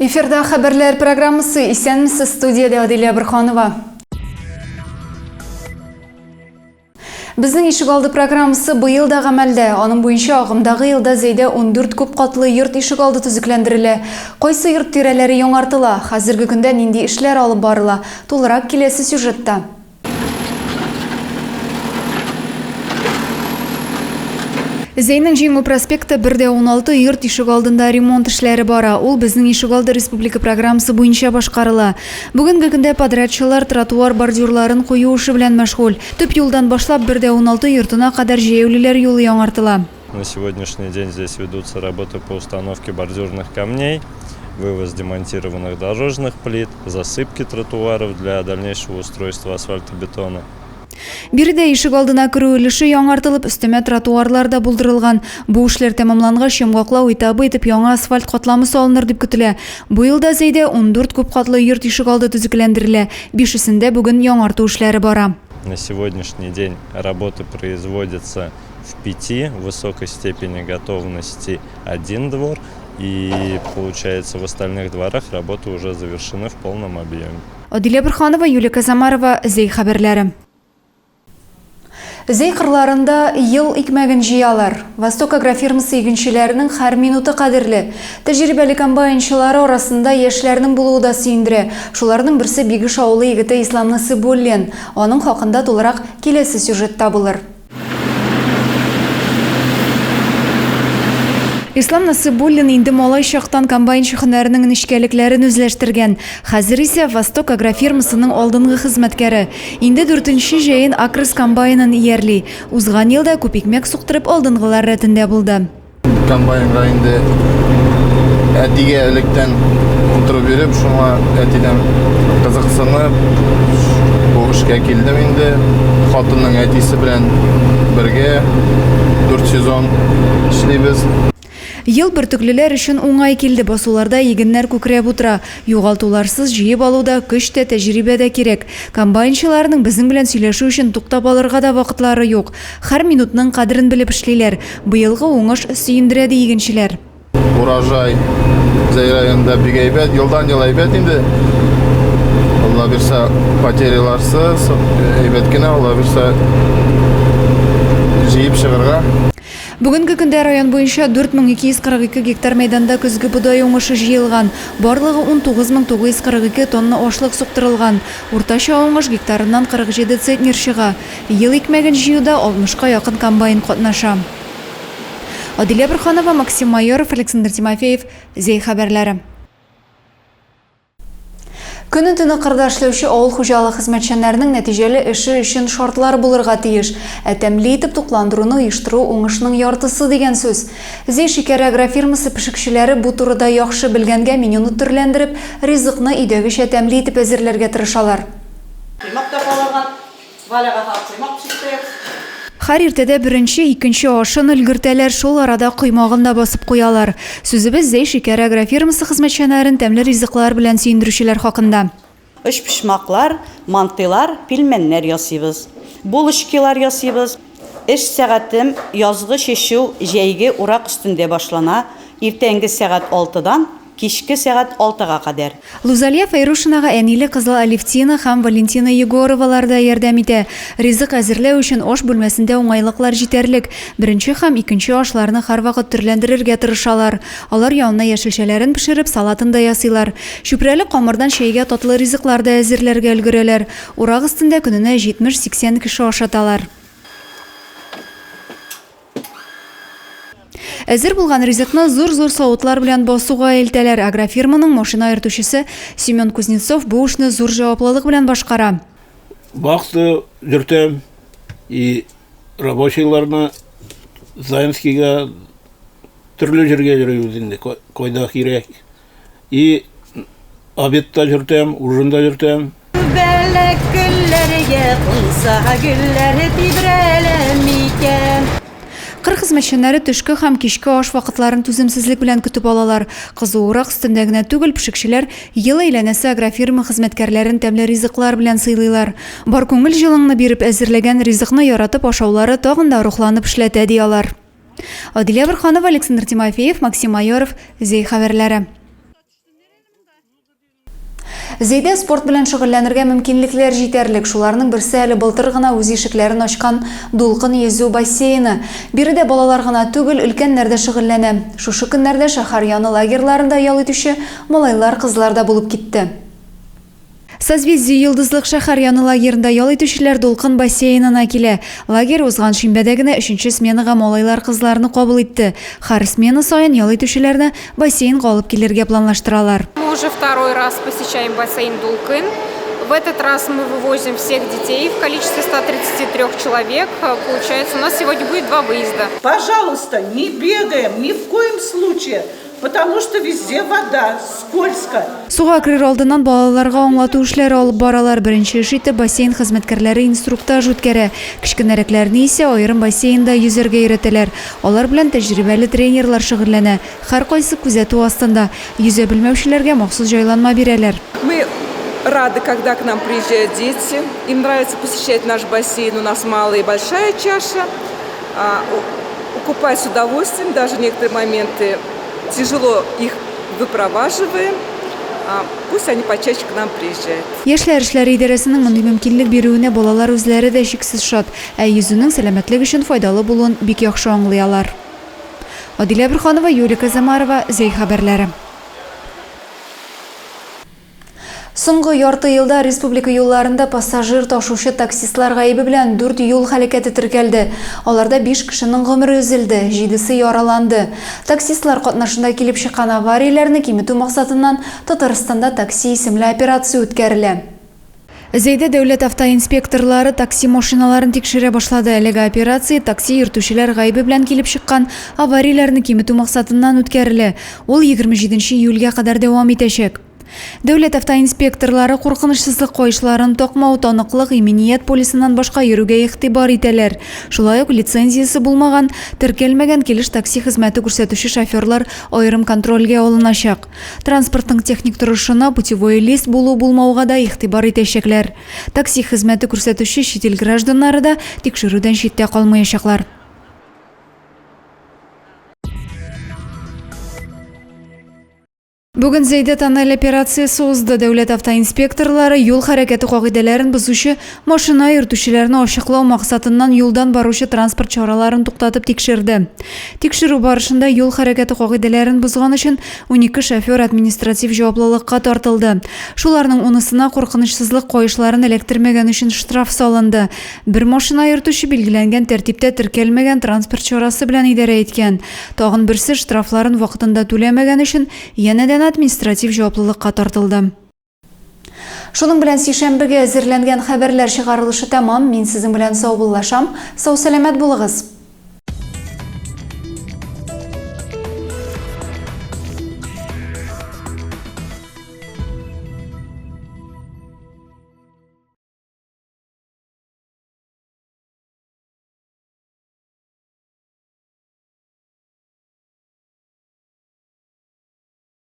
Эфирда хәбәрләр программасы. Исәнмесез, студиядә Аделя Борханова. Безнең ишегалды программасы быел да гамәлдә. Аның буенча агымдагы елда Зәйдә 14 күп катлы йорт ишегалды төзекләндерелә. Кайсы йорт тирәләре яңартыла? Хәзерге көндә нинди эшләр алып барыла? Тулырак киләсе сюжетта. Зәйнең Җиңү проспекты 1 дә 16 йорт ишегалдында ремонт эшләре бара. Ул Безнең ишегалды республика программасы буенча башкарыла. Бүгенге көндә подрядчылар тротуар бордюрларын кую эше белән мәшгуль. Төп юлдан башлап 1 дә 16 йортына кадәр җәяүлеләр юлы яңартыла. На сегодняшний день здесь ведутся работы по установке бордюрных камней, вывоз демонтированных дорожных плит, засыпки тротуаров для дальнейшего устройства асфальтобетона. Биредә ишегалдына керү өлеше яңартылып, өстәмә тротуарлар да булдырылган. Бу эшләр тәмамлангач, йомгаклау этабы итеп яңа асфальт катламы салыныр дип көтелә. Бу елда Зәйдә 14 күп катлы йорт ишегалды төзекләндерелә. Бишесендә бүген яңарту эшләре бара. На сегодняшний день работы производятся в пяти, высокой степени готовности один двор, и, получается, в остальных дворах работы уже завершены в полном объеме. Адилә Борханова, Юлия Казамарова, Зәй хәбәрләре. Зәй кырларында ел икмәген җыялар. Восток агрофирмасы игенчеләренең һәр минуты кадерле. Тәҗрибәле комбайнчылары арасында яшьләрнең булуы да сөендерә. Шуларның берсе Бигеш авылы егете Ислам Насыйбуллин. Аның хакында тулырак киләсе сюжетта булыр. Ислам Насыйбуллин инде малай чактан комбайнчы һөнәренең нечкәлекләрен үзләштергән. Хәзер исә Восток агрофирмасының алдынгы хезмәткәре. Инде дүртенче җәен Акрос комбайнын иярли. Узган елда күп икмәк суктырып алдынгылар рәтендә булды. Комбайнга инде әтигә электән утырып йөреп, шуңа әтидән кызыксынып, бу эшкә килдем инде. Хатынның әтисе белән бергә дүрт сезон эшлибез. Ел бөртеклеләр өчен уңай килде, басуларда игеннәр күкрәп утыра. Югалтуларсыз җыеп алуда көч тә, тәҗрибә дә кирәк. Комбайнчыларның безнең белән сөйләшү өчен туктап алырга да вакытлары юк. Һәр минутның кадерен белеп эшлиләр. Быелгы уңыш сөендерә, ди игенчеләр. Урожай Зәй районында бик әйбәт, елдан-ел әйбәт инде. Алла бирсә, потеряларсыз, әйбәт кенә, Алла бирсә, җыеп чыгарга. Бүгенге көндә район буенча 4242 гектар мәйданда көзге бодай уңышы җыелган. Барлыгы 19942 тонна ашлык суктырылган. Уртача уңыш гектарыннан 47 центнер чыга. Ел икмәген җыюда 60-ка якын комбайн катнаша. Адилә Борханова, Максим Майоров, Александр Тимофеев, Зәй хәбәрләре. Көне-төне кырда эшләүче авыл хуҗалыгы хезмәтчәннәренең нәтиҗәле эше өчен шартлар булырга тиеш. Ә тәмле итеп тукландыруны оештыру уңышның яртысы дигән сүз. Зәй шикәре агрофирмасы пешекчеләре бу турыда яхшы белгәнгә менюны төрләндереп, ризыкны өйдәгечә тәмле итеп әзерләргә тырышалар. Коймак та калырган. Валяга салып коймак пешерттек. Һәр иртәдә беренче, икенче ашын өлгертәләр, шул арада коймагын да басып куялар. Сүзебез Зәй шикәре агрофирмасы хезмәтчәннәрен тәмле ризыклар белән сөендерүчеләр хакында. Өчпочмаклар, мантыйлар, пилмәннәр ясыйбыз. Булочкилар ясыйбыз. Эш сәгатем язгы чәчү, җәйге урак өстендә башлана. Иртәнге сәгать алтыдан кичке сәгать алтыга кадәр. Лузалия Фәйрушинага әниле кызы Алевтина һәм Валентина Егоровалар да ярдәм итә. Ризык әзерләү өчен аш бүлмәсендә уңайлыклар җитәрлек. Беренче һәм икенче ашларны һәрвакыт төрләндерергә тырышалар. Алар янына яшелчәләрен пешереп, салатын да ясыйлар. Чүпрәле камырдан чәйгә татлы ризыклар да әзерләргә өлгерәләр. Урак өстендә көненә 70-80 кеше ашаталар. Әзер булган ризыкны зур-зур савытлар белән басуга илтәләр. Агрофирманың машина йөртүчесе Семен Кузнецов бу эшне зур җаваплылык белән башкара. Вахта йөртәм и рабочийларны Заинскийга, төрле җиргә йөрибез инде, кайда кирәк. И обедта йөртәм, ужинда йөртәм. Күбәләк гөлләргә кунса, гөлләр тибрәлә микән? Кыр хезмәтчәннәре төшке һәм кичке аш вакытларын түземсезлек белән көтеп алалар. Кызу урак өстендә генә түгел, пешекчеләр ел әйләнәсе агрофирма хезмәткәрләрен тәмле ризыклар белән сыйлыйлар. Бар күңел җылыңны биреп әзерләгән ризыкны яратып ашаулары тагын да рухланып эшләтә, ди алар. Адилә Борханова, Александр Тимофеев, Максим Майоров, Зәй хәбәрләре. Зәйдә спорт белән шөгыльләнергә мөмкинлекләр җитәрлек. Шуларның берсе әле былтыр гына үз ишекләрен ачкан Дулкын йөзү бассейны. Биредә балалар гына түгел, өлкәннәр дә шөгыльләнә. Шушы көннәрдә шәһәр яны лагерьларында ял итүче малайлар-кызлар да булып китте. Созвездие-Йолдызлык шәһәр яны лагерында ял итүчеләр Дулкын бассейнына килә. Лагерь узган шимбәдә генә өченче сменага малайлар-кызларны кабул итте. Һәр смена саен ял итүчеләрне бассейнга алып килергә планлаштыралар. Мы уже второй раз посещаем бассейн Дулкын. В этот раз мы вывозим всех детей в количестве 133 человек. Получается, у нас сегодня будет два выезда. Пожалуйста, не бегаем ни в коем случае. Потому что везде вода, скользко. Суга керер алдыннан балаларга аңлату эшләре алып баралар. Беренче эш итеп бассейн хезмәткәрләре инструктаж үткәрә. Кечкенәрәкләрне исә аерым бассейнда йөзәргә өйрәтәләр. Алар белән тәҗрибәле тренерлар шөгыльләнә. Һәркайсы күзәтү астында. Йөзә белмәүчеләргә махсус җайланма бирәләр. Мы рады, когда к нам приезжают дети. Им нравится посещать наш бассейн. У нас малая и большая чаша. Купать с удовольствием, даже некоторые моменты тяжело их выпроваживаем. Пусть они почаще к нам приезжают. Яшьләр эшләре идарәсенең мондый мөмкинлек бирүенә балалар үзләре дә чиксез шат. Ә йөзүнең сәламәтлек өчен файдалы булуын бик яхшы аңлый алар. Адилә Борһанова, Юлия Казамарова, Зәй хәбәрләре. Соңгы ярты елда республика юлларында пассажир ташучы таксистлар гаебе белән дүрт юл һәлакәте теркәлде. Аларда биш кешенең гомере өзелде, җидесе яраланды. Таксистлар катнашында килеп чыккан аварияләрне киметү максатыннан Татарстанда Такси исемле операция үткәрелә. Зәйдә дәүләт автоинспекторлары такси машиналарын тикшерә башлады. Әлеге операция такси йөртүчеләр гаебе белән килеп чыккан аварияләрне киметү максатыннан үткәрелә. Ул 27 июльгә кадәр дәвам итәчәк. Дәүләт автоинспекторлары куркынычсызлык каешларын такмау, таныклык, иминият полисыннан башка йөрүгә игътибар итәләр. Шулай ук лицензиясе булмаган, теркәлмәгән килеш такси хезмәте күрсәтүче шоферлар аерым контрольгә алыначак. Транспортның техник торышына, путевой лист булу-булмауга да игътибар итәчәкләр. Такси хезмәте күрсәтүче чит ил гражданнары да тикшерүдән читтә калмаячаклар. Бүген Зәйдә тоннель операциясе узды. Дәүләт автоинспекторлары юл хәрәкәте кагыйдәләрен бозучы машина йөртүчеләрне ачыклау максатыннан юлдан баручы транспорт чараларын туктатып тикшерде. Тикшерү барышында юл хәрәкәте кагыйдәләрен бозган өчен 12 шофер административ җаваплылыкка тартылды. Шуларның унысына куркынычсызлык каешларын эләктермәгән өчен штраф салынды. Бер машина йөртүче билгеләнгән тәртиптә теркәлмәгән транспорт чарасы белән идарә иткән. Тагын берсе штрафларын вакытында түләмәгән өчен янәдән административ җаваплылыкка тартылды. Шуның белән сишәмбегә әзерләнгән хәбәрләр чыгарылышы тәмам. Мин сезнең белән саубуллашам. Сау-сәламәт булыгыз!